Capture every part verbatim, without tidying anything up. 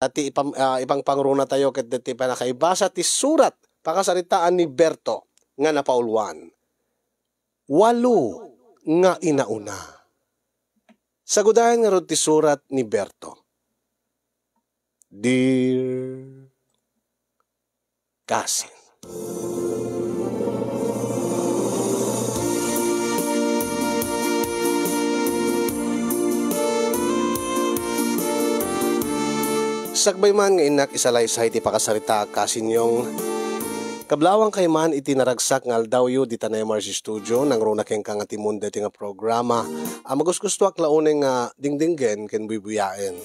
Ti ipam-, ah, ipangpangrunatayo ket ti panakaibasa ti surat pakasaritaan ni Berto nga napauluan. Walo nga inauna. Sagudayan ngarud ti surat ni Berto. Dear Kasin. Sakbay man nga innak isalaysay ti pakasaritaak, Kasin Yong, kablawangkay man iti naragsak nga aldawyo dita Naymars Studio, nangruna kenka nga timon daytoy nga programa a magusgustoak la unay nga dingdinggen ken buybuyaen.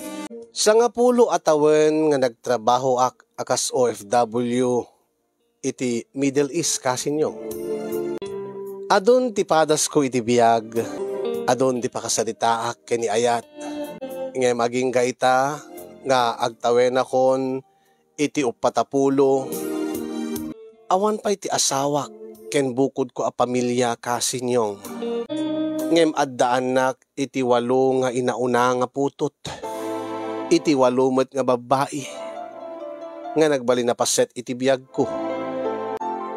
Sangapulo a tawen nga nagtrabahoak a kas O F W iti Middle East, Kasin Yong. Adun ti padasko iti biag, adun ti pakasaritaak ken ni ayat. Ngem agingga ita nga agtawenakon iti uppat a pulo, awan pay ti asawak ken bukodko a pamilia, Kasin Yong. Ngem addaannak iti walo nga inauna nga putot, iti walo met nga babbai nga nagbalin a paset iti biagko.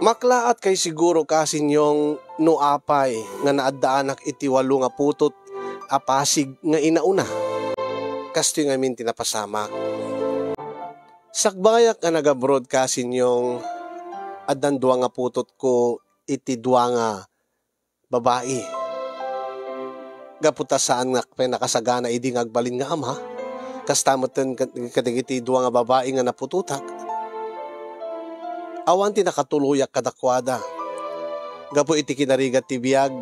Maklaatkay siguro, Kasin Yong, no apay nga naaddaanak iti walo nga putot a pasig nga inauna. Kastoy ngamin ti napasamak. Sakbayak nga nag-abroad, Kasin Yong, addan dua nga putotko iti dua nga babai. Gapu ta saannak pay nakasagana idi nga agbalin nga ama, kasta metten kad-, kadagiti dua nga babai nga naputotak. Awan ti nakatuloyak kadakuada. Gapu iti kinarigat ti biag,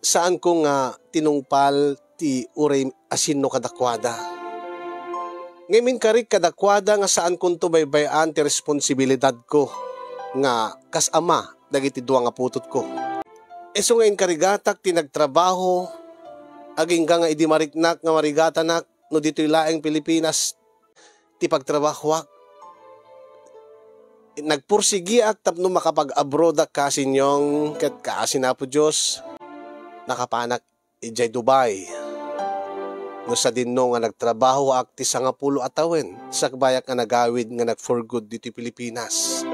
saanko nga tinungpal ti uray a sinno kadakuada. Ngem inkarik kadakuada nga saankonto baybay-an ti responsibilidadko nga kas ama dagiti dua nga putotko. Isu nga inkarigatak ti nagtrabaho, agingga nga idi mariknak nga marigatanak no ditoy laeng Pilipinas ti pagtrabahoak. Nagpursigiak tapno makapag-abroadak, Kasin Yong, ket kaasi ni Apo Dios, nakapanak idiay Dubai. No sadinno nga nagtrabahoak ti sangapulo a tawen, sakbayak nga nagawid nga nag-for good ditoy Pilipinas.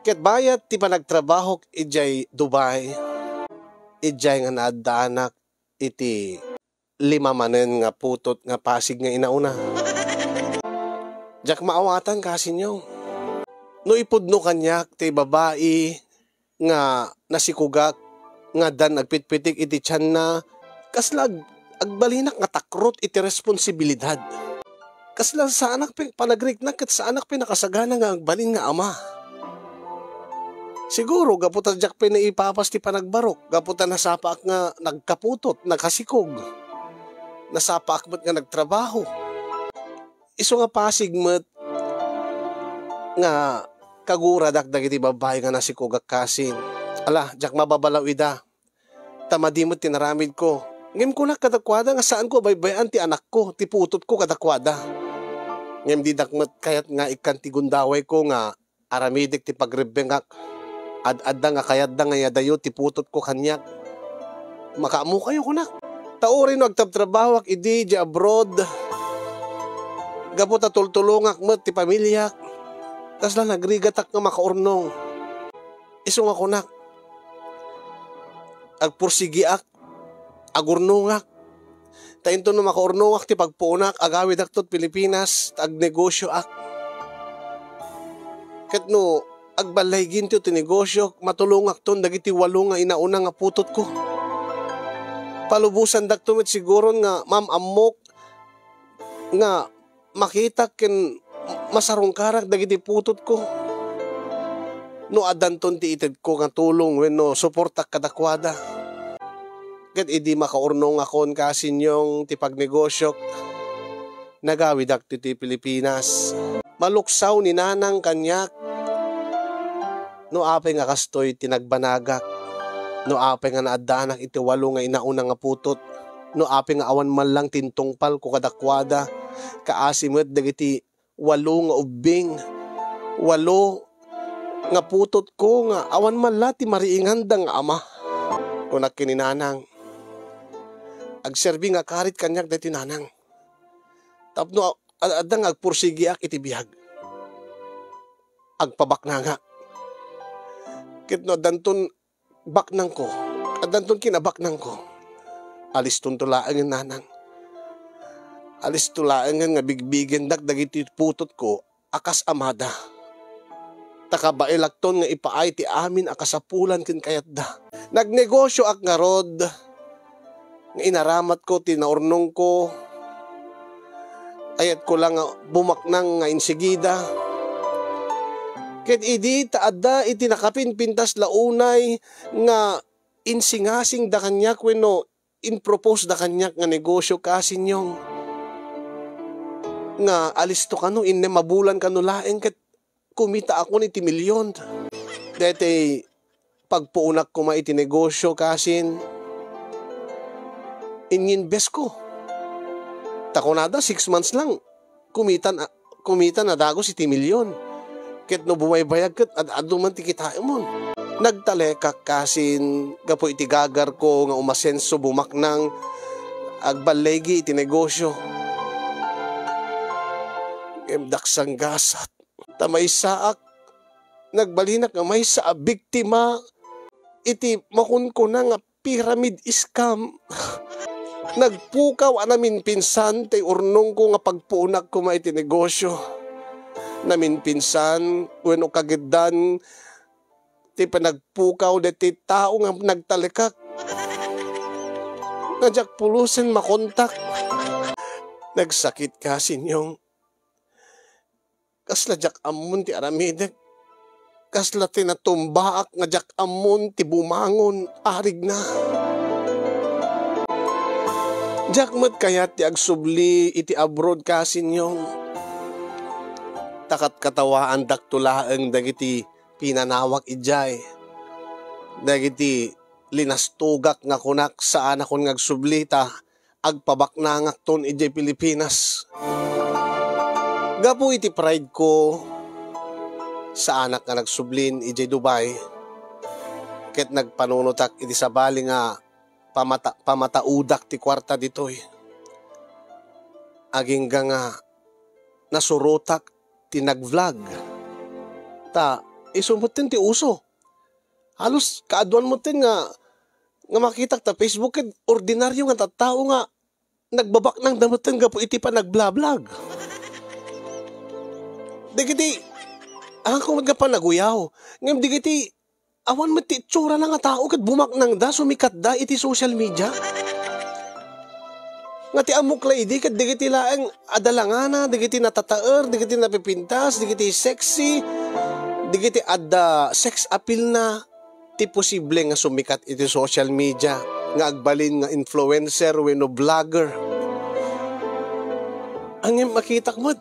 Ket bayat ti panagtrabahok idiay Dubai, idiay nga naaddaanak iti lima manen nga putot nga pasig nga inauna. Diak maawatan, Kasin Yong. No ipudno kaniak ti babai nga nasikogak nga addan agpitpitik iti tianna, kasla ag-, agbalinak nga takrot iti responsibilidad. Kasla saanak pay panagriknak ket saanak pay nakasagana nga agbalin nga ama. Siguro, gapu ta diak pay naipapas ti panagbarok, gapu ta nasapaak nga nagkaputot, nakasikog. Nasapaak met nga nagtrabaho. Isu nga pasig met nga kaguradak dagiti babbai nga nasikogak, Kasin. Ala, diak mababalaw ida. Ta madi met ti naramidko. Ngem kunak kadakuada nga saanko a baybay-an ti anakko, ti putotko kadakuada. Ngem didak met kayat nga ikkan ti gundawayko nga aramidek ti pagrebbengak. Ad-adda nga kayatda nga iadayo ti putotko kaniak. Makaammokayo, kunak. Ta uray no agtabtrabahoak idi diay abroad, gapu ta tultulongak met ti pamiliak, kasla nagrigatak nga makaurnong. Isu nga kunak, agpursigiak, agurnongak. Ta inton no makaurnongak ti pagpuonak, agawidakto ti Pilipinas, ta agnegosioak. Ket no agballayginto ti negosiok, matulongakton dagiti walo nga inauna nga putotko. Palubosandakto met siguron nga maam-ammok nga makitak ken masarungkarak dagiti putotko. No addanton ti itedko nga tulong wenno suportak kadakuada. Ket idi makaurnongakon, Kasin Yong, ti pagnegosiok, nagawidak ditoy Pilipinas. Maluksaw ni Nanang kaniak. No apay nga kastoy ti nagbanagak, no apay nga naaddaanak iti walo nga inauna nga putot, no apay nga awan man lang ti intungpalko kadakuada, kaasi met dagiti walo nga ubbing, walo nga putotko nga awan man la ti mariinganda nga ama. Kunak ken ni Nanang, agserbi nga karit kaniak daytoy, Nanang. tapno a-, adda nga agpursigiak iti biag. Agpabaknangak. Ket no addanton baknangko, addanton kinabaknangko, alistonto laengen, nanang. Alisto laengen nga bigbigendak dagiti putotko a kas amada. Ta kabaelakton nga ipaay ti amin a kasapulan ken kayatda. Nagnegosioak ngarud nga inaramatko ti naurnongko. Ayatko la nga bumaknang nga insigida. Ket idi ta adda iti nakapinpintas la unay nga insingasingda kaniak wenno impropose da kaniak nga negosio, Kasinyong, nga alisto kano, innem a bulan kano laeng ket kumitaakon iti milyon. Daytoy pagpuonak koma iti negosio, Kasin, ininbesto. Ta kunada, six months lang, kumitan, kumitan a dagus iti milyon. Ket no bumaybayag ket ad-adu man ti kitaemon. Nagtalekak, Kasin, gapu iti gagarko nga umasenso, bumaknang, agballigi iti negosio. Ngem daksanggasat, ta maysaak, nagbalinak nga maysa a biktima iti makunkuna nga pyramid scam. Nagpukaw a naminpinsan ti urnongko nga pagpuonak koma iti negosio. Naminpinsan wenno kagiddan ti panagpukaw daytoy tao nga nagtalekak. Nga diak pulosen makontak. Nagsakit, Kasinyong. Kasla diak ammon ti aramidek. Kasla ti natumbaak nga diak ammon ti bumangon, arigna. Diak met kayat ti agsubli iti abroad, Kasinyong. Ta katkawaandakto laeng dagiti pinanawak idiay. Dagiti linastugak nga kunak, saanakon nga agsubli ta agpabaknangakton idiay Pilipinas. Gapu iti pride ko, saanak nga nagsublin idiay Dubai, ket nagpanunotak iti sabali nga pamata-, pamataudak ti kuarta ditoy. Agingga nga nasurotak ti nag-vlog. Ta isu metten ti uso. Halos kaaduan metten nga, nga makitak ta Facebook ket ordinaryo nga tattao nga nagbabaknang da metten gapu iti panagblablag. Dagiti, ako met nga panaguyaw. Ngem dagiti, awan met ti itsura na nga tao ket bumaknang da, sumikat da iti social media. Nga ti ammok la idi ket dagiti laeng adalangana, dagiti natataer, dagiti napipintas, dagiti sexy, dagiti adda sex appeal na, ti posible nga sumikat iti social media nga agbalin nga influencer wenno vlogger. Ngem makitak met,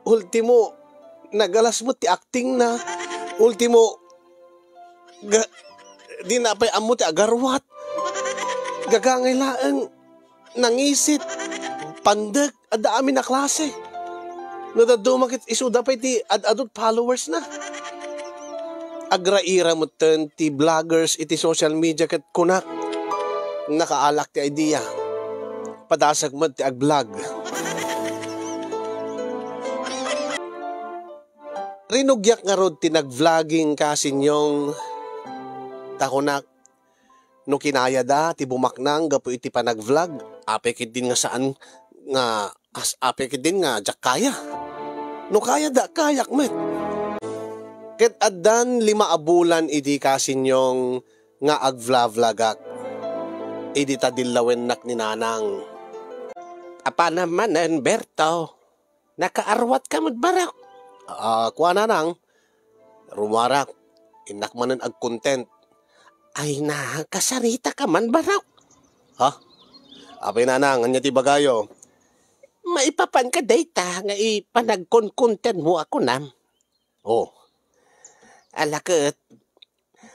ultimo, nagalas met ti acting na. Ultimo, ga-, di na pay ammo ti agarwat. Gagangay laeng, nangisit, pandek, adda amin a klase. No dadduma ket isuda pay ti ad-adut followers na. Agraira metten ti vloggers iti social media ket kunak, nakaalak ti idea. Padasag met ti agvlog. Rinugiak ngarud ti nag-vlogging, Kasinyong, ta kunak, no kinayada ti bumaknang gapu iti panag-vlog, apay ketdin nga saan nga as-, apay ketdin nga diak kaya? No kayada, kayak met. Ket addan lima a bulan idi, Kasinyong, nga agvla-vlogak. Idi ta dillawennak ni Nanang. Apanam manen, Berto? Nakaarwatka met, barok? Ah, kua, Nanang. Rumarak, innak manen ag-content. Ay na, kasaritaka man, barok. Ha? Apay, Nanang, ania ti ibagayo? Maipapanka dayta nga ipanagkonkontentmo a kunam? Oh. Ala ket,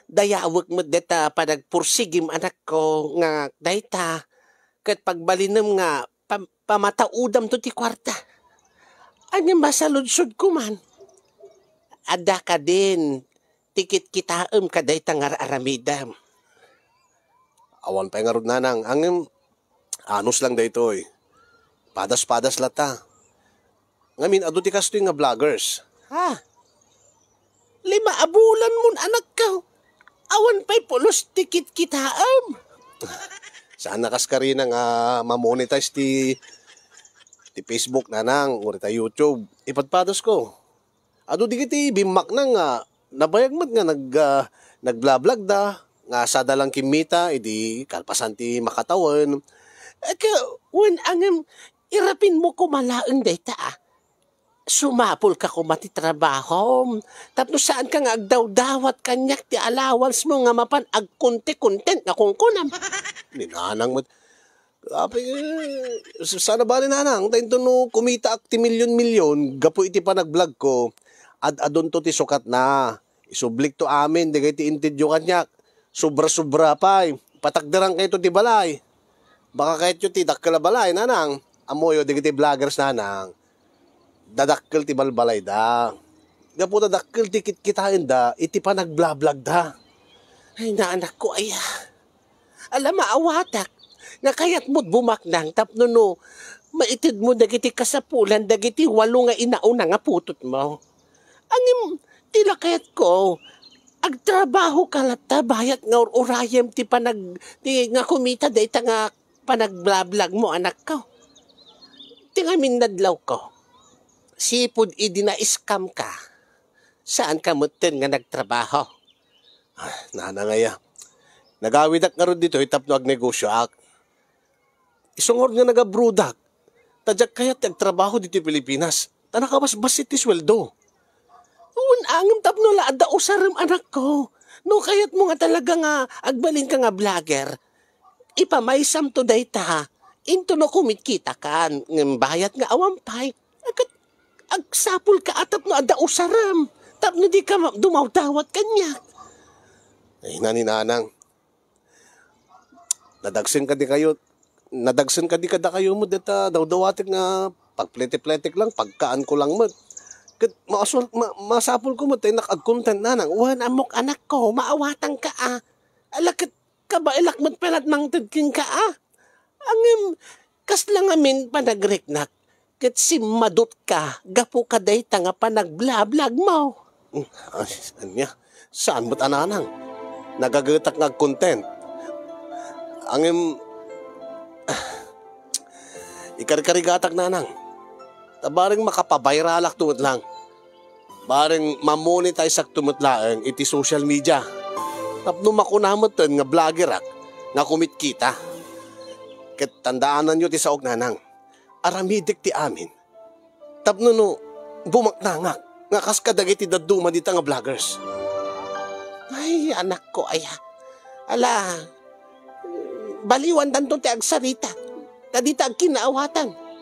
dayawek met dayta panagpursigim, anakko, nga dayta ket pagbalinem nga pam-, pamataudamto ti kuarta. Ania masaludsodko man? Adda kadin ti kitkitaem kadayta nga ar-aramidem? Awan pay ngarud, Nanang, ngem anus lang daytoy. Padas-padas latta. Ngamin, adu ti kastoy nga vloggers. Ha? Lima a bulan mon anakko. Awan pay pulos ti kitkitaem. Saan a kas karina nga ma-monetize ti, ti Facebook, nanang, uri ta YouTube. Ipadpadas ko. Adu dagiti bimmaknang nga nabayag met nga nag-, ah, nagblablag da, nga sada lang kimmita, idi kalpasan ti makatawen. Eh, ka-, wen, angem, irapin mo koma laeng dayta, ah. Sumapul ka koma ti trabahom. Tapno saan ka nga agdawdawat kaniak ti allowance mo nga mapan agkonte-content nga kunkunam. Ni nanang met, Grabe, eh, sa-, sana bali, nanang, ta intono kumitaak ti milyon-milyon gapu iti panagblog ko, ad-adunto ti sukatna. Isublikto amin dagiti intedyo kaniak. Sobra-sobra pay. Patakderan kayto ti balay. Baka kayatyo ti dakkel a balay, nanang. Ammoyo dagiti vloggers, nanang. Dadakkel ti balbalayda. Gapu ta dakkel ti kitkitaenda iti panagblablag da. Ay, naanakko aya. Ala, maawatak. Nga kayatmo bumaknang tapno no, maitedmo dagiti kasapulan dagiti walo nga inauna nga putotmo. Angem, ti la kayatko, agtrabaho ka latta bayat nga ur-urayem ti panag-, ti nga kumita dayta nga panagblablag mo, anakko. Ti ngamin nadlawko, sipud idi na-scam ka, saan ka metten nga nagtrabaho. Ah, nanang aya. Nagawidak ngarud ditoy tapno agnegosioak. Isungot nga nagabrodak, ta diak kayat ti agtrabaho ditoy Pilipinas, ta nakabasbassit ti sueldo. Wen, angem tapno la adda usarem, anakko. No kayatmo nga talaga nga agbalinka nga vlogger, ipamaysamto dayta, intono kumitkitakan, ngem bayat nga awan pay. Ket agsapul ka a tapno adda usarem, tapno di ka ma-, dumawdawat kaniak. Ay, naninanang. Nadagsen kadi kayo, nadagsen kadi kadakayo met dayta dawdawatek nga pagpletek-pletek lang, pagkaanko lang met. Ket maaswal-, ma-, masapul ko met ta innak agkontent, nanang. Wen, ammok, anakko, maawatanka, a. Ala, ket kabaelak met pay la mangted kenka, a. Angem, kasla ngamin panagriknak, ket simmadutka gapu kadayta nga panagblablag mo. Hmm, ay, ania? Saan met a, nanang? Nagagetak nga agkontent. Angem, ikarikarigatak, nanang. Ta bareng makapabayralakto met lang. Bareng mamonetize-akto met laeng iti social media. Tapno makuna metten nga vloggerak nga kumitkita. Ket tandaananyo ti saok, nanang. Aramidek ti amin. Tapno no, bumaknangak nga kas kadagiti dadduma dita nga vloggers. Ay, anakko aya. Ala, baliwandanto ti agsarita. Ta dita agkinaawatan.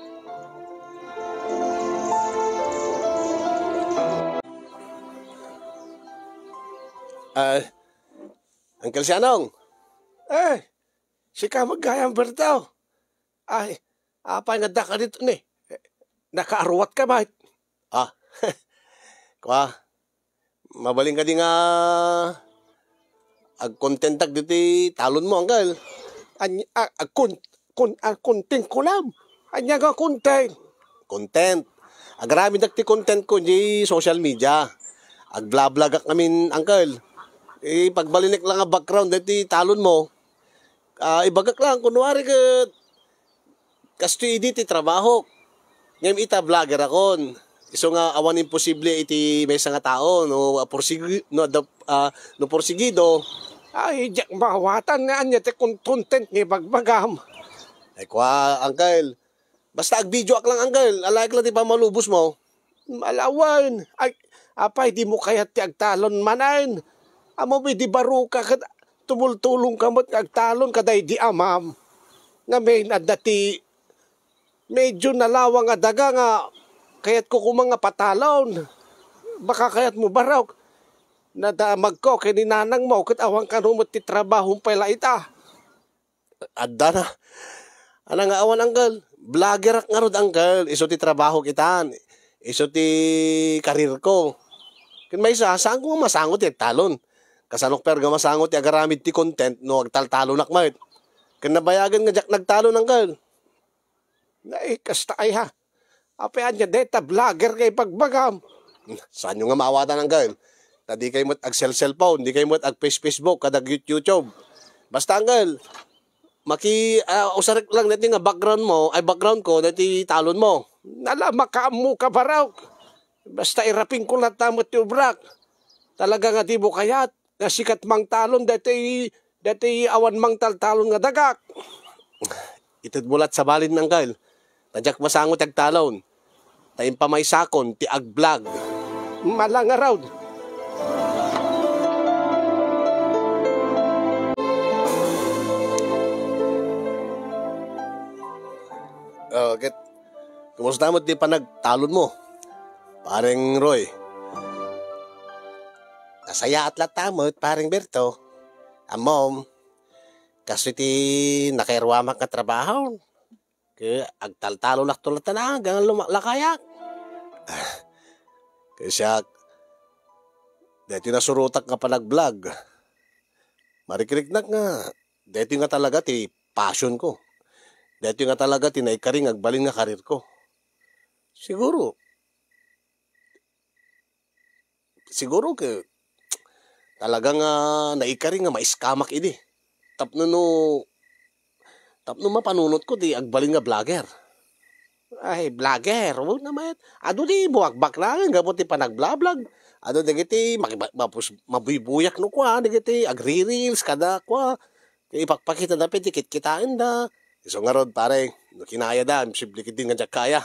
Ah, Uncle Sianong. Eh, sika met gayam, Berto. Ay, apay nga addaka ditoy ni? Nakaaruatka met? Ah, kua, mabalin kadi nga agkontentak ditoy talon mo, Uncle? Anya, ah, agkon-, kon-, ah, content ko lang. Anya nga content? Content. Agramidak ti content ko iti social media. Agblablag-ak ngamin, Uncle. Eh, pagbalinek lang nga background ditoy talon mo. Ah, ibagak lang, kunwari ket kastoy idi ti trabahok. Ngem ita, vloggerakon. Isu nga awan imposible iti maysa nga tao, no, ah, porsigi-, no, adda, ah, no porsigido. Ay, diak maawatan nga ania ti kon-, content nga ibagbagam. Ay, kua, Uncle. Basta agvideoak lang, Uncle. Alaek lang ti pammalubos mo. Ala wen. Ay, apay, dimo kayat ti agtalon manen? Ammom idi baroka ket tumultulongka met nga agtalon kadaydi amam. Ngamin, adda ti medyo nalawang a daga nga kayatko koma nga patalon. Baka kayatmo barok. Nadamagko ken ni nanangmo ket awan kano met ti trabahom pay la ita. Adda na. Ana nga awan, Uncle? Vloggerak ngarud, Uncle. Isu ti trabahok itan. Isu ti karirko. Ken maysa, saanko nga masango ti agtalon. Kasanok pay nga masango ti agaramid ti content no agtaltalonak met? Ken nabayagen nga diak nagtalon, Uncle. Nay, kasta aya. Apay ania dayta vlogger nga ibagbagam? Saanyo nga maawadan, Uncle? Ta di kayo met agcell-cellphone, di kayo met agface-Facebook, kada YouTube. Basta, Uncle, maki-, ah, usarek lang daytoy nga background mo, ay, background ko, daytoy talon mo. Ala, makaammo ka, barok. Basta iraping ko latta met ti ubrak. Talaga nga di mo kayat nga sikat mangtalon daytoy, daytoy awan mangtaltalon nga dagak. Ited mo lat sa balin, Uncle. Ta diak masango ti agtalon. Ta impamaysakon ti agvlog. Malangarod. Oh, ket, kumusta met ti panagtalon mo, Pareng Roy? Nasayaat latta met, Pareng Berto. Ammom, kastoy ti nakairuamak nga trabaho. Ket agtaltalonakto latta nga lumaklakayak. Ket siak, daytoy nasurotak nga panagvlog. Marikriknak nga, daytoy nga talaga ti passion ko. Daytoy nga talaga ti naikari nga agbalin nga career ko. Siguro, siguro ket talaga nga naikari nga maiskamak idi. Tapno no, tapno mapanunotko ti agbalin nga vlogger. Ay, vlogger, wen naman. Adu ti buakbak laeng gapu ti panagblablag. Adu dagiti makiba-, mapus-, mabuybuyak no kua, dagiti agri-reels kada kua. Ipakpakita da pay ti kitkitaenda. Isu ngarud, pare, no kinaya da, imposible ketdin nga diak kaya.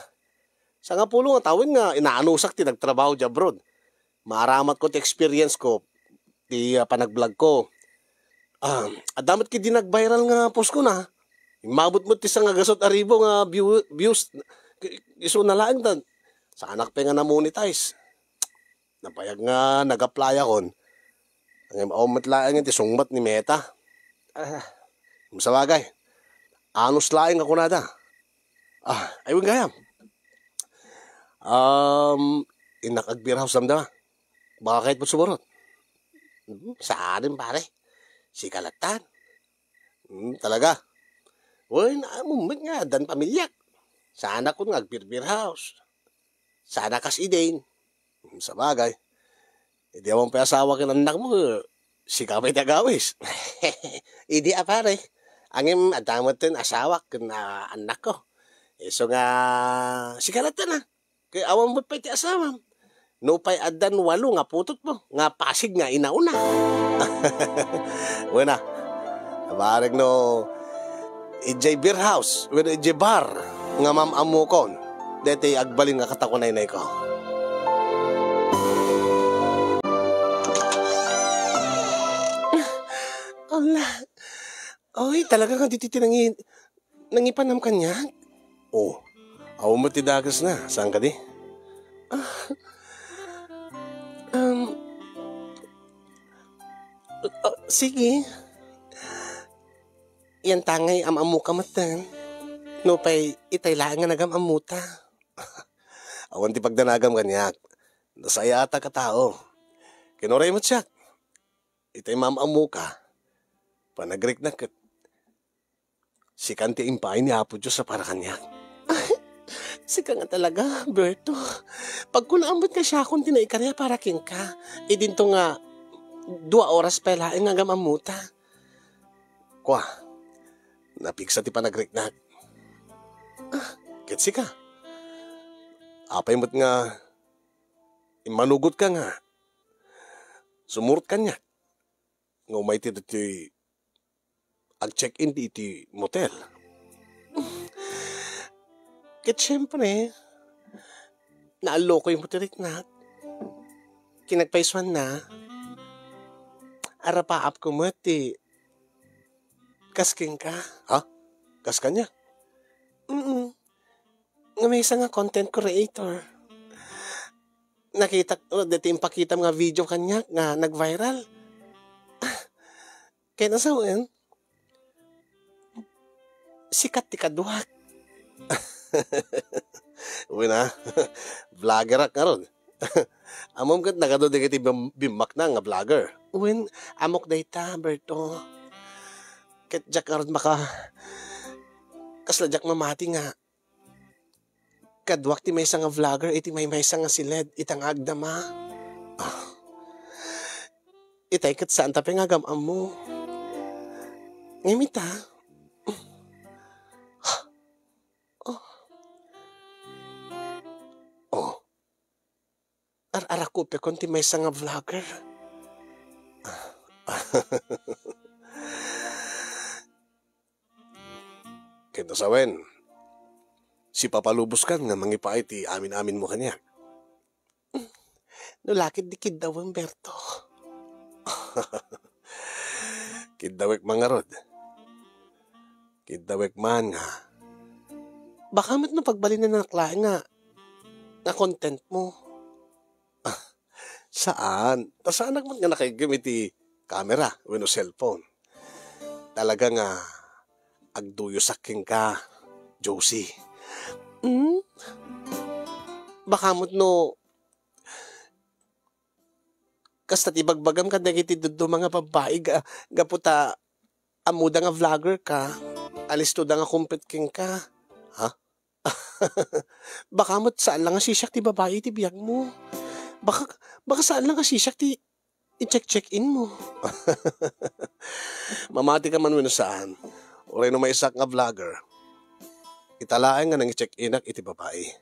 Sangapulo nga tawen nga inaanusak ti nagtrabaho di abroad. Maaramatko ti experience ko, ti, ah, panagblog ko. Ah, adda met ketdi nag-viral nga post ko na. Immabot met ti sangagasut a ribu nga view-, views. Isu na laeng ta, saanak pay nga na-monetize. Nabayag nga nag-apply akon. Ngem awan met laeng ti sungbat ni Meta. Ah, sabagay, anus laeng a kunada. Ah, ay, wen gayam. Um, innak ag-beer house lamda. Baka kayat met sumurot. Hmm, saanen, pare. Sika lattan. Hmm, talaga. Wen, ammom met nga addan pamiliak. Saanak nga ag-beer house. Saanak kas idin. Hmm, sabagay. Idi awan pay asawa ken annakmo, sika pay ti agawis. Idi a, pare. Ngem adda met ten asawak ken, ah, annakko. Isu nga, sika lattan a. Ket awan met pay ti asawam. Nupay addan walo nga putotmo, nga Pasig nga inauna. Wen a, nabarek no idiay beer house, wenno idiay bar nga mam-ammokon. Daytoy agbalin nga katakunaynayko. Ala, oy, talaga nga ditoy ti nangi-, nangipanam kaniak? Oh, awan met ti dakesna. Saan kadi? Ah, um, ah, sige. Yantangay am-ammoka metten. Nupay itay laeng nga nagam-ammota. Awan ti pagdanagam kaniak. Nasayaatak a tao. Ken uray met siak, itay mam-ammoka, panagriknak ket sikan ti impaay ni Apo Dios a para kaniak. Sika nga talaga, Berto. Pagkunaam met nga siakon ti naikari a para kenka. Idinto nga dua oras pay laeng nga agam-ammota. Kua, napigsa ti panagriknak. Ah, ket sika? Apay met nga immanugotka nga sumurot kaniak nga umay ti ditoy ag-check-in ti iti motel? Ket siempre, naallokoymo ti riknak. Kinagpaysuanna, arapaapko met ti kas kenka. Ha? Kas kaniak? Mm. Nga maysa nga content creator. Nakitak, oh, deti impakitam nga video kaniak nga nag-viral. Ken asawen, sikat ti kaduak. Wen a, vloggerak ngarud. Ammom ket nagadu dagiti bim-, bimmakna nga vlogger. Wen, ammok dayta, Berto. Ket diak ngarud maka-, kasla diak mamati nga Kaduak ti maysa nga vlogger iti maymaysa nga siled ita nga agdama. Ah. Itay ket saanta pay nga agam-ammo. Ngem ita? Oh. Oh. Ar-arakupekon ti maysa nga vlogger. Ket no sawen, sipapalubos kan nga mangipaay ti amin-aminmo kaniak. No la ket di kiddawem, Berto. Kiddawek man ngarud. Kiddawek man nga. Baka met no pagbalinanak laeng nga, nga contentmo. Saan. Ta saanak met nga nakaiggem iti camera wenno cellphone. Talaga nga agduyosak kenka, Josie. Hmm? Baka met no kasta ti ibagbagam kadagiti dadduma nga babbai ga-, gapu ta ammoda nga vlogger ka, alistoda nga kumpet kenka. Ha? Baka met saan la nga sisiak ti babai iti biagmo. Baka, baka saan la nga sisiak ti i-check-check-inmo. Mamati ka man wenno saan, uray no maysak nga vlogger, ita laeng nga nangi-check-inak iti babai.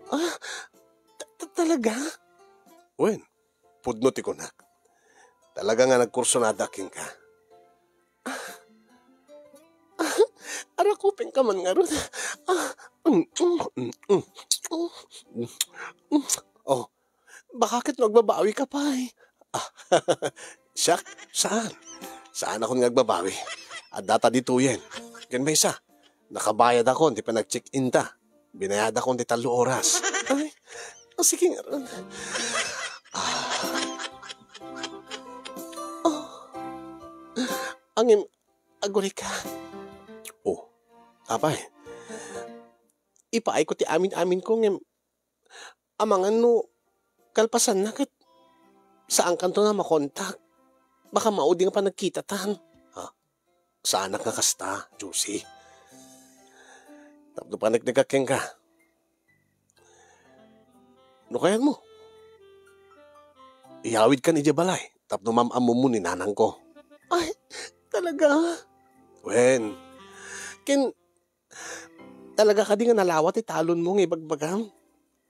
Ah, ta-, ta-, talaga? Wen, pudno ti kunak. Talaga nga nagkursonadak kenka. Arakupenka man ngarud. Ah, mm, mm, mm, mm, mm, mm. Oh, baka ket no agbabawi ka pay. Ah, siak? Saan? Saanakon nga agbabawi. Addata ditoyen. Ken maysa, nakabayadakon ti panag-check-inta. Binayadakon ti tallo oras. Ay, ah, sige ngarud. Ah. Oh. Angem, agurayka. Oh, apay. Ipaayko ti amin-aminko ngem amangan no kalpasanna ket saankanto nga makontak. Baka mauding a panagkitatan. Ha? Saanak nga kasta, Josie. Tapno paneknekak kenka. No kayatmo, iyawidkan idiay balay tapno mam-ammom ni nanangko. Ay, talaga? Wen. Ken, talaga kadi nga nalawa ti talonmo nga ibagbagam?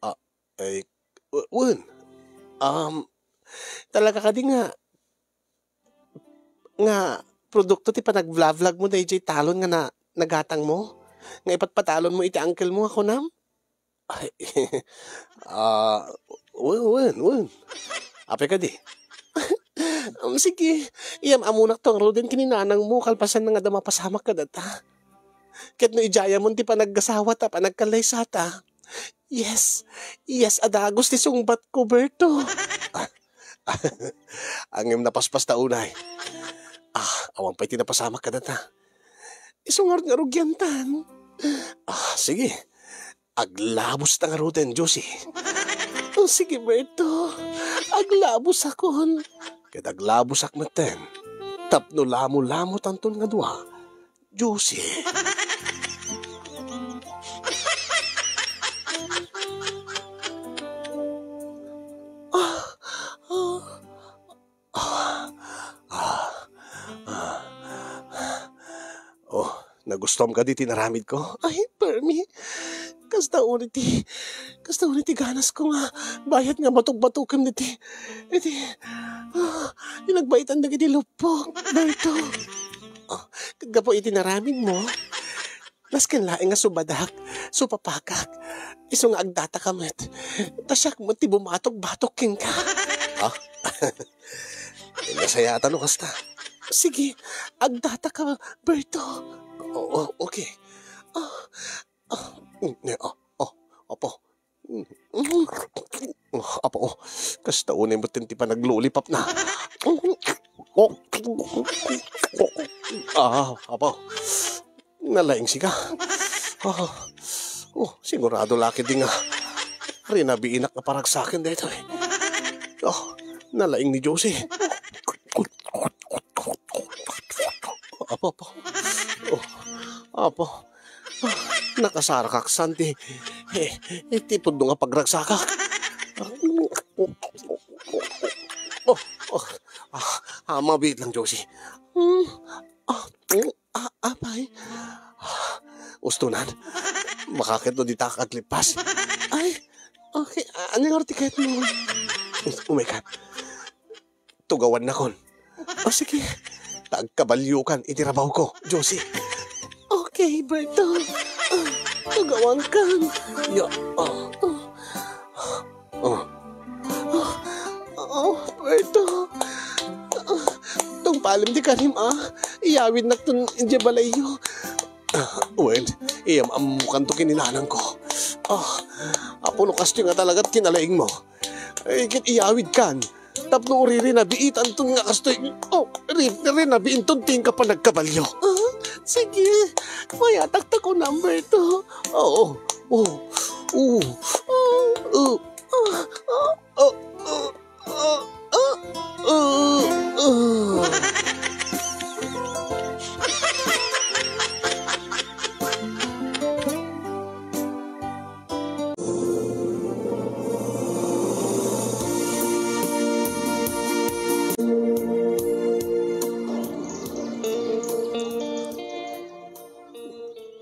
Ah, ay, w-, wen. Um, talaga kadi nga, nga produkto ti panagvlog-vlogmo daydiay talon nga na-, nagatangmo? Nga ipatpatalonmo iti uncle mo nga kunam? Ay, ah, wen, wen, wen. Apay kadi? Um, sige, iyam-amonak to ngaruden ken ni nanangmo kalpasan nga adda mapasamak kadata. Ket no idiayamon ti panaggasawa ta panagkallaysata, yes, yes a dagus ti sungbatko, Berto. Angem napaspas ta unay. Ah, awan pay ti napasamak kadata. Isu ngarud nga rugiantan. Ah, sige. Aglabos ta ngaruden, Josie. Oh, sige, Berto. Aglabosakon. Ket aglabosak metten. Tapno lamo-lamotanton nga dua, Josie. Ah, ah, ah, ah, ah. Oh, nagustuam kadi ti inaramidko? Ay, permi. Kasta unay ti, kasta unay ti ganasko nga bayat nga batok-batokem diti, iti, ah, ti nagbaitan dagiti luppok, Berto. Ah, ket gapu iti inaramidmo, nasken laeng nga subadak, supapakak, isu nga agdataka met. Ta siak met ti bumatok-batok kenka. Ha? Nasayaatan no kasta. Sige, agdataka, Berto. Oo, okay. Ah, ah, mm, eh, ah, ah, apo. Mm, mm, ah, apo, oh. Kasta unay metten ti panaglollipopna. Oh. Ah, apo. Nalaing sika. Ah, oh, sigurado la ketdi nga rinabiinak nga paragsaken daytoy. Oh, nalaing ni Josie. Apo, apo. Oh, apo. Ah, nakasarakak san ti Eh, iti pudno nga pagragsakak. Oh, oh, ah, ah, mabiit lang, Josie. Hmm, ah, hmm, ah, apay. Ustonan. Makakit no di ta aglepas. Ay, okay. Ah, ano nga tiket mo? Umay ka. Tugawannakon. O sige, ta agkabaliokan iti trabaho ko, Josie. Okay, Berto. Ah, tugawankan. Ya, ah. Ah. Ah. Ah, Berto. Ah, tungpalem ti karim, ah. Iyawidnakton idiay balayyo. Ah, wen, iyam-ammokanto ken ni nanangko. Ah, apo, no kastoy nga talagat kinalaingmo. Ay, ket iyawidkan. Tapno ririnabiitanton nga kastoy, oh, ri-, rinabiinton ti inka panagkabalio. Ah, sige. Mayataktak ko number two. Oo. Oh. Oh. Oh. Oh. Oh. Oh. Oh. Oh. Oh. Oh.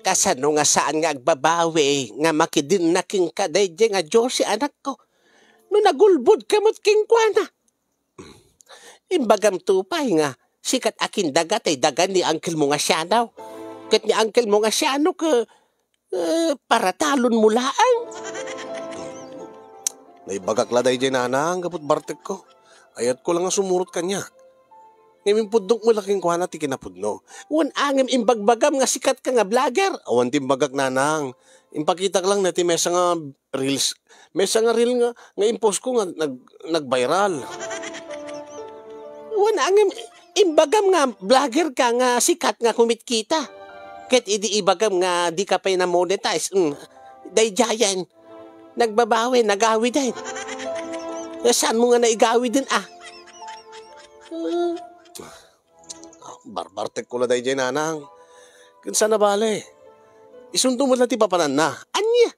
Kasano nga saan nga agbabawi nga makidinna kenka daydiay nga Josie, anakko? No nagulbodka met kenkuana. Imbagamto pay nga sikat a kindaga tay dagan ni uncle mo nga Sianaw. Ket ni uncle mo nga Sianaw ket, eh, paratalon mo laeng. Naibagak la daydiay, nanang, gapu ti bartekko. Ayatko la nga sumurot kaniak. Ngem impudnok met la kenkuana ti kinapudno. Wen a ngem imbagbagam nga sikatka nga vlogger. Awan ti imbagak, nanang. Impakitak lang na ti maysa nga reels. Maysa nga reel nga, nga impost ko nga nag-, nag-viral. Wen a ngem imbagam nga vlogger ka nga sikat nga kumitkita. Ket idi ibagam nga dika pay na-monetize, mm, daydiayen. Nagbabawi, nagawiden. Saan mo nga naigawiden, ah? Ah, barbartekko la daydiay, nanang. Ken saan a bale. Isunto met la ti papananna. Ania?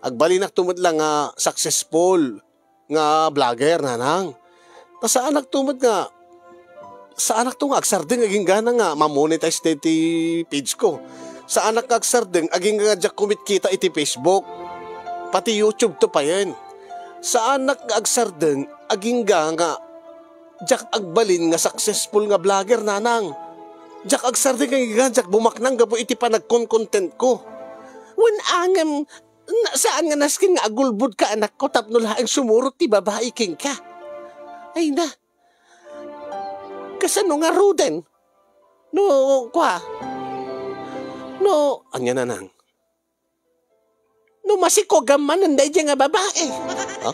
Agbalinakto met la nga successful nga vlogger, nanang. Ta saanakto met nga, saanakto nga agsardeng agingga nga ma-monetize ti, ti page ko. Saanak nga agsardeng agingga nga diak kumitkita iti Facebook. Pati YouTube to payen. Saanak nga agsardeng agingga nga diak agbalin nga successful nga vlogger, nanang. Diak agsardeng agingga diak bumaknang gapu iti panagkon-content ko. Wen a ngem, na-, saan nga nasken nga agulbodka, anakko, tapno laeng sumurot ti babai kenka? Ay na. Kasano ngaruden? No, kua? No, ania, nanang? No masikogam manen daydiay nga babai. Ha?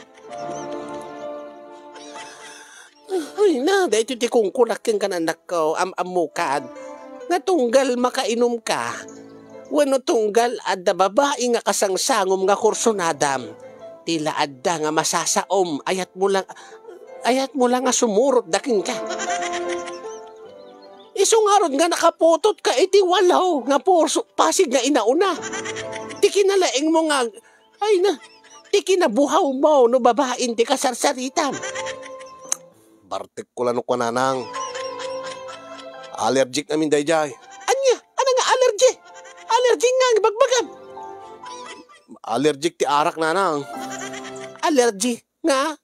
Ay na, daytoy ti kunkunak kenka, anakko, am-ammokad. Nga tunggal makainumka, wenno tunggal adda babai nga kasangsangom nga kursunadam, ti la adda nga masasaom, ayatmo lang, ayatmo lang nga sumurot da kenka. Isu ngarud nga nakaputotka iti walo nga puso, pasig nga inauna. Ti kinalaingmo nga, ay na, ti kinabuhawmo no babain ti kasarsaritam. Bartekko la no kua, nanang. Allergic amin daydiay. Ania? Ania nga allergy? Allergy nga ibagbagam? Allergic ti arak, nanang. Allergy nga?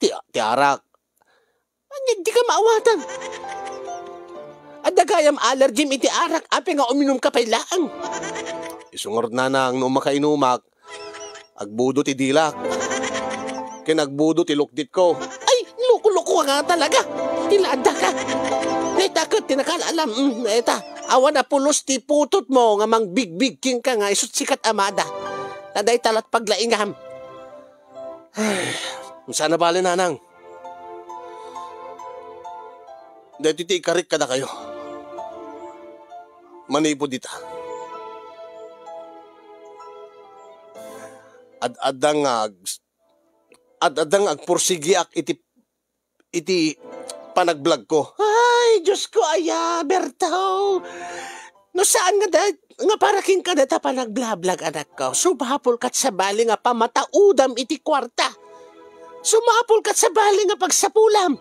Ti, ti arak. Ania, dika maawatan. Adda gayam allergym iti arak, apay nga uminumka pay laeng? Isu ngarud, nanang, no makainumak, agbudo ti dilak. Ken agbudo ti lukditko. Ay, loko-loko nga talaga. Ti la addaka. Dayta ket ti nakal-alam, mm, dayta. Awan a pulos ti putotmo nga mangbigbig kenka nga isu't sikat a mada. Ta dayta la't paglaingam. Ay, saan a bale, nanang. Daytoy ti ikarik kadakayo. Manipud ita, ad-adda nga ag-, ad-adda nga agpursigiak iti, iti panagblogko. Ay, Diosko, aya, Berto. No saan nga da-, nga para kenka dayta panagblablag, anakko, sumapulka sabali nga pamataudam iti kuarta. Sumapulka sabali nga pagsapulam.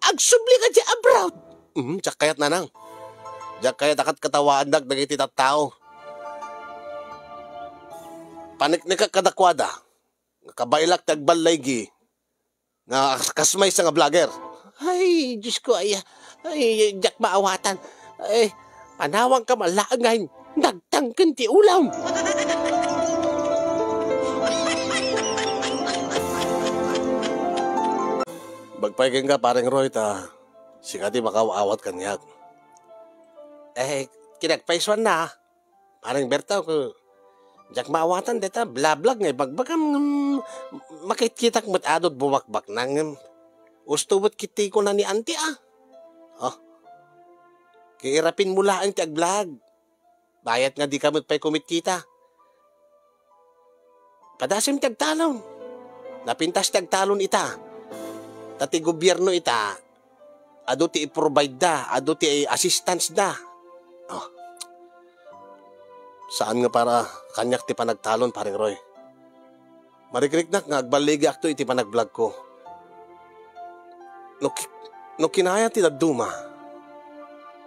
Agsublika diay abroad. Hmm, diak kayat, nanang. Diak kayat a ket katawaandak dagiti tattao. Paniknikak kadakuada. Kabaelak ti agballaygi nga kas maysa nga vlogger. Ay, Diosko, ay, ay, diak maawatan. Ay, panawangka man laeng nga nagtangken ti ulam. Agpaygenka, Pareng Roy, ta sika ti makaaw-awat kaniak. Eh, kinagpaysuanna. Pareng Berto, ku-, diak maawatan dayta blablag nga ibagbagam, ngem makitkitak met adu ti bumakbaknang, ngem usto met ketdi kuna ni Auntie, a. Oh. Ket irapinmo laeng ti agblog. Bayat nga dika met pay kumitkita. Padasim ti agtalon. Napintas ti agtalon ita. Ta ti gobierno ita, adu ti i-provide da, adu ti assistance da. Oh. Saan nga para kaniak ti panagtalon, Pareng Roy. Marikriknak nga agballigiakto iti panagblogko. No ki-, no kinayat ti dadduma,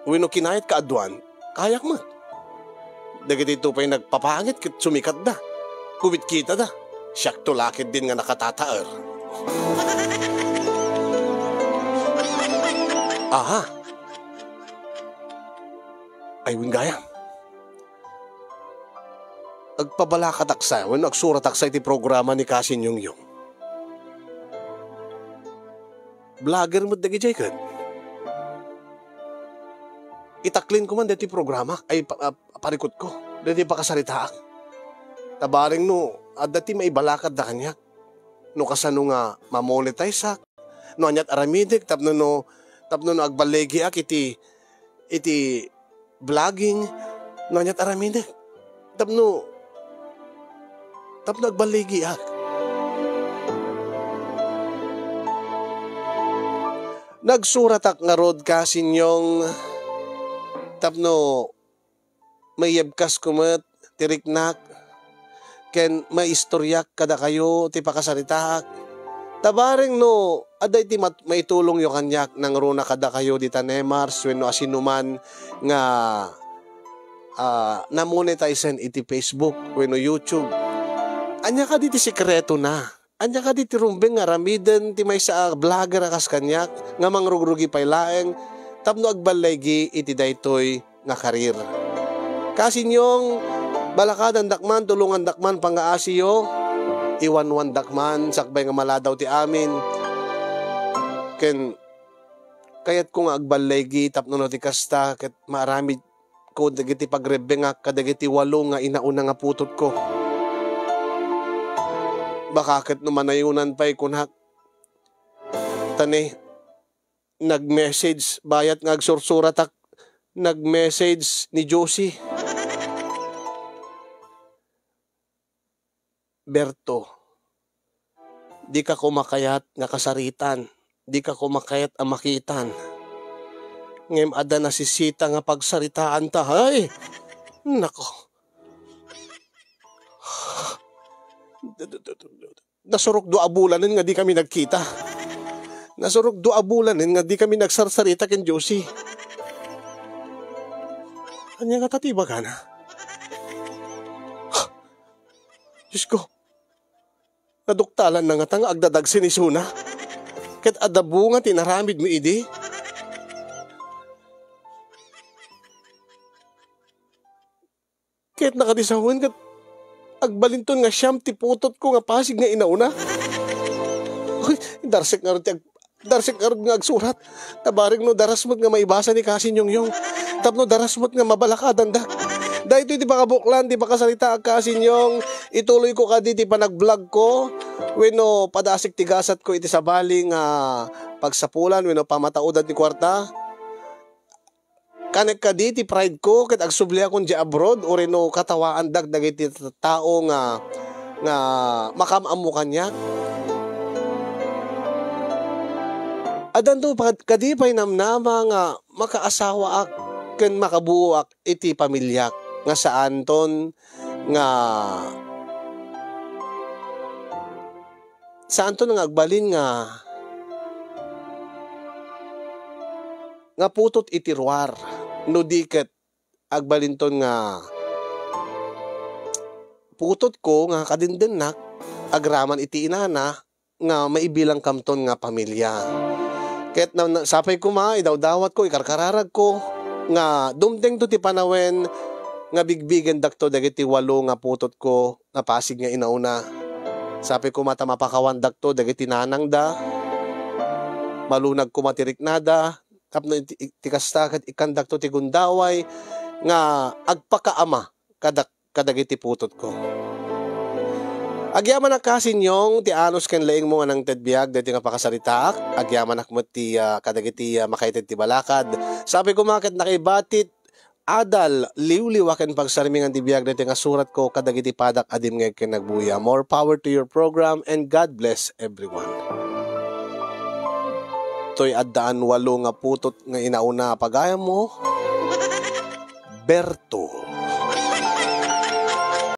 wenno kinayat kaaduan, kayak met. Dagiti pay nagpapangit ket sumikatda. Kumitkita da. Siakto la ketdin nga nakatataer. Aha. Ay, wen gayam. Agpabalakatak sa, wenno agsuratak sa iti programa ni Kasin Yongyong. Vlogger met dagidiay ket. Itaklinko man daytoy programa, ay, pa-, ah, parikutko, daytoy pakasaritaak. Ta bareng no, adda ti maibalakatda kaniak. No kasano nga mamonetiseak, no aniat aramidek, tapno no, tapno no agballigiak iti, iti vlogging, no aniat aramidek. Tapno, tapno agballigiak. Nagsuratak ngarud, Kasin Yong, tapno maiyebkasko met ti riknak ken maistoriak kadakayo ti pakasaritaak. Ta bareng no adda iti mat-, maitulongyo kaniak nangruna kadakayo dita Nemars wenno asinoman nga, ah, namonetisen iti Facebook wenno YouTube. Ania kadi ti sekretona? Ania kadi ti rumbeng nga aramiden ti maysa a vlogger a kas kaniak nga mangrugrugi pay laeng tapno agballaygi iti daytoy nga karir? Kasin Yong, balakadandak man, tulongandak man pangngaasiyo, iwanwandak man sakbay nga maladaw ti amin. Ken kayatko nga agballaygi tapno no ti kasta ket maaramid ko dagiti pagrebbengak kadagiti walo nga inauna nga putotko. Baka ket no manayonan pay kunak. Ta ne, nag-message, bayat nga agsursuratak, nag-message ni Josie. Berto, dika koma kayat nga kasaritan, dika koma kayat a makitan. Ngem adda nasisita nga pagsaritaanta. Ay! Nako. Nasurok dua a bulanen nga di kami nagkita. Nasurok dua a bulanen nga di kami nagsarsarita ken Josie. Ania ngata ti ibagana? Diosko, naduktalanna ngata nga agdadagsen isuna? Ket adda bunga ti inaramidmi idi? Ket nakadisawen ket agbalinton nga siam ti putotko nga pasig nga inauna. Uy, darsek ngarud ti ag-, darsek ngarud nga agsurat. Ta bareng no daras met nga maibasa ni Kasin Yongyong. Tapno daras met nga mabalakadanda. Daytoy ti pakabuklan ti pakasaritaak, Kasin Yong. Ituloyko kadi ti panagblogko. Wenno padasek ti gasatko iti sabali nga pagsapulan wenno pamataudan ti kuarta. Kanek kadi ti pride ko ket agsubliakon diay abroad, uray no katawaandak dagiti tattao nga, nga makaam-ammo kaniak. Addanto pa-, kadi pay namnama nga makaasawaak. ken makabuoak iti pamiliak nga saanton nga, saanton nga agbalin nga, nga putot iti ruar, no di ket agbalinton nga putotko nga kadindennak agraman iti inana nga maibilangkamton nga pamilya. Ket na, na, sapay koma, idawdawatko, ikarkararagko, nga dumtengto ti panawen nga bigbigendakto dagiti walo nga putotko nga pasig nga inauna. Sapay koma ta mapakawandakto dagiti nanangda, malunag koma ti riknada, tapno iti, iti kasta ket ikkandakto ti gundaway nga agpakaama kadak-, kadagiti putotko. Agyamanak, Kasinyong, ti anus ken laingmo nga nangted biag daytoy nga pakasaritaak. Agyamanak met ti, ah, kadagiti, ah, makaited ti balakad. Sapay koma ket nakaibatit adal, liwliwa ken pagsarmingan ti biag daytoy nga suratko kadagiti padak a dimngeg ken nagbuya. More power to your program and God bless everyone. Toy addaan walo nga putot nga inauna a pagayammo, Berto.